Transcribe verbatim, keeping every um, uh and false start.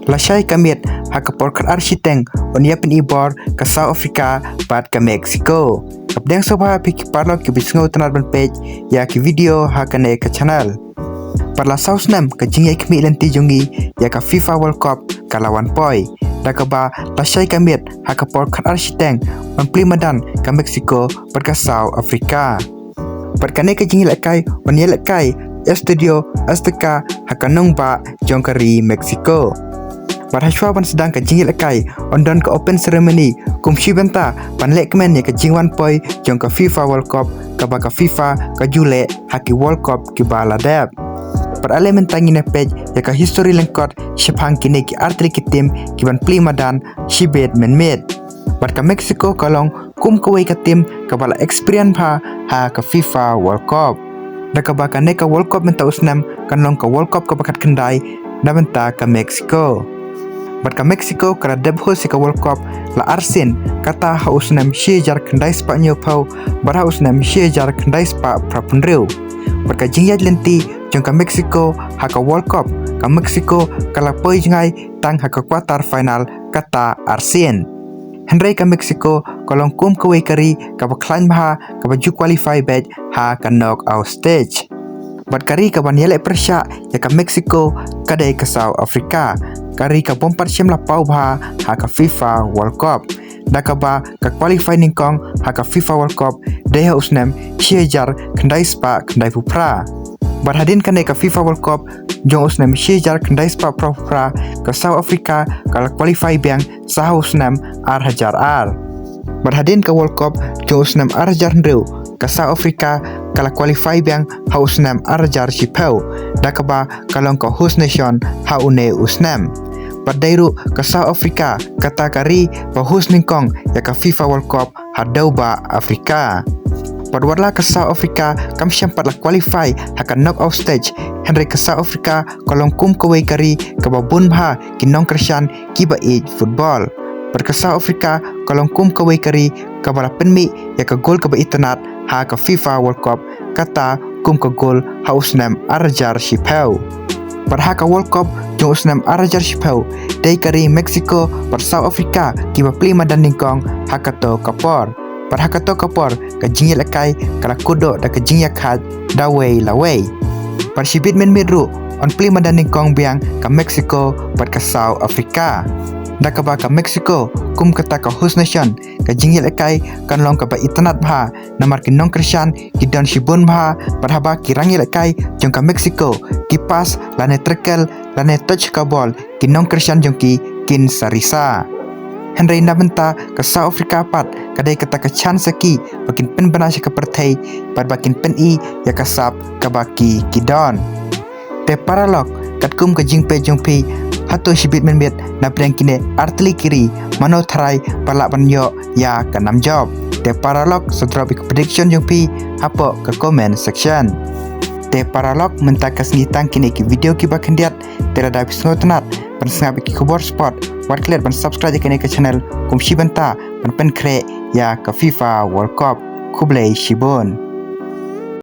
Lashai ka miet ha ka por khatar shiteng, yn ïa pynibor ka South Africa bad ka Mexico. Hapdeng sngewbha phi ki paralok kiba sngewtynnat ban peit ïa ki video ha kane ka channel. Bad la saw snem ka jingïaid khmih lynti jong ngi ïa ka FIFA World Cup ka la wan poi, da kaba lashai ka miet ha ka por khatar shiteng, yn plie madan ka Mexico bad ka South Africa. Bad kane ka jingïalehkai yn ïalehkai Estadio Azteca ha ka nongbah jong ka ri Mexico. Bad hashwa ban sdang ka jingïalehkai, yn don ka open ceremony kum shi bynta ban lehkmen ïa ka jingwan poi jong ka FIFA World Cup, kaba ka FIFA ka ju leh ha ki World Cup kiba la dep. Bad ale mynta ngin ïa peit ïa ka history lyngkot shaphang kine ki artylli ki team kiban plie madan shibit mynmiet. Bad ka Mexico ka long kum kawei ka team kaba la experience bha ha ka FIFA World Cup, da kaba kane ka World Cup mynta u snem kan long ka World Cup kaba khatkhyndai na bynta ka Mexico. Bad ka Mexico ka la dep host ïa ka World Cup la arsien, kata ha u snem shi hajar khyndai spah hynñiewphew bad ha u snem shi hajar khyndai spah phraphew hynriew. Bad ka jingïaid lynti jong ka Mexico ha ka World Cup, ka Mexico ka la poi jngai tang ha ka quarter final kata arsien. Hynrei ka Mexico ka long kum kawei ka ri kaba khlaiñ bha kaba ju qualify beit ha ka knockout stage. Bad ka ri kaban ïaleh pyrshah ïa ka Mexico ka dei ka South Africa, ka ri ka bym pat shym la paw bha ha ka FIFA World Cup, da kaba ka qualify nyngkong ha ka FIFA World Cup dei ha u snem shi hajar khyndai spah khyndaiphew phra. Bad hadien kane ka FIFA World Cup jong u snem shi hajar khyndai spah phraphew phra, ka South Africa ka la qualify biang sa ha u snem ar hajar ar. Bad hadien ka World Cup jong u snem ar hajar hynriew, ka South Africa ka la qualify biang ha u snem ar hajar shiphew, da kaba ka long ka host nation ha une u snem. Bad dei ruh ka South Africa kata ka ri ba host nyngkong ïa ka FIFA World Cup ha dewbah Africa. Bad watla ka South Africa kam shym pat la qualify ha ka knockout stage, hynrei ka South Africa ka long kum kawei ka ri kaba bun bha ki nongkyrshan kiba ïeit football. Bad ka South Africa ka long kum kawei ka ri kaba la pynmih ïa ka gol kaba itynnad ha ka FIFA World Cup, kata kum ka gol ha u snem ar hajar shiphew. Bad ha ka World Cup jong u snem ar hajar shiphew, dei ka ri Mexico bad South Africa kiba plie madan nyngkong ha kato ka por. Bad ha kato ka por ka jingïalehkai ka la kut doh da ka jingïakhaid da wei la wei. Bad shibit mynmiet ruh yn plie madan nyngkong biang ka Mexico bad ka South Africa, da kaba ka Mexico kum kata ka host nation, ka jingïalehkai kan long kaba itynnad bha, namar ki nongkyrshan ki don shibun bha, bad haba ki rangïalehkai jong ka Mexico ki pass lane tackle lane touch ka bol, ki nongkyrshan jong ki kin sa risa. Hynrei na bynta ka South Africa pat ka dei kata ka chance ïa ki ba kin pynbna sha ka pyrthei bad ba kin pyni ïa ka sap kaba ki ki don. Te paralok, katkum ka jingpeit jong phi, hato shibit mynmiet na pdeng kine artylli ki ri, mano tharai ba lah ban ïoh ïa ka nam jop? Te paralok, sa drop ïa ka prediction jong phi hapoh ka comment section. Te paralok, mynta ka sngi tang kine ki video kiba khyndiat. Te lada phi sngewtynnat ban sngap ïa ki khubor sport, wat klet ban subscribe ïa kane ka channel kum shi bynta ban pynkhreh ïa ka FIFA World Cup. Khublei shibun.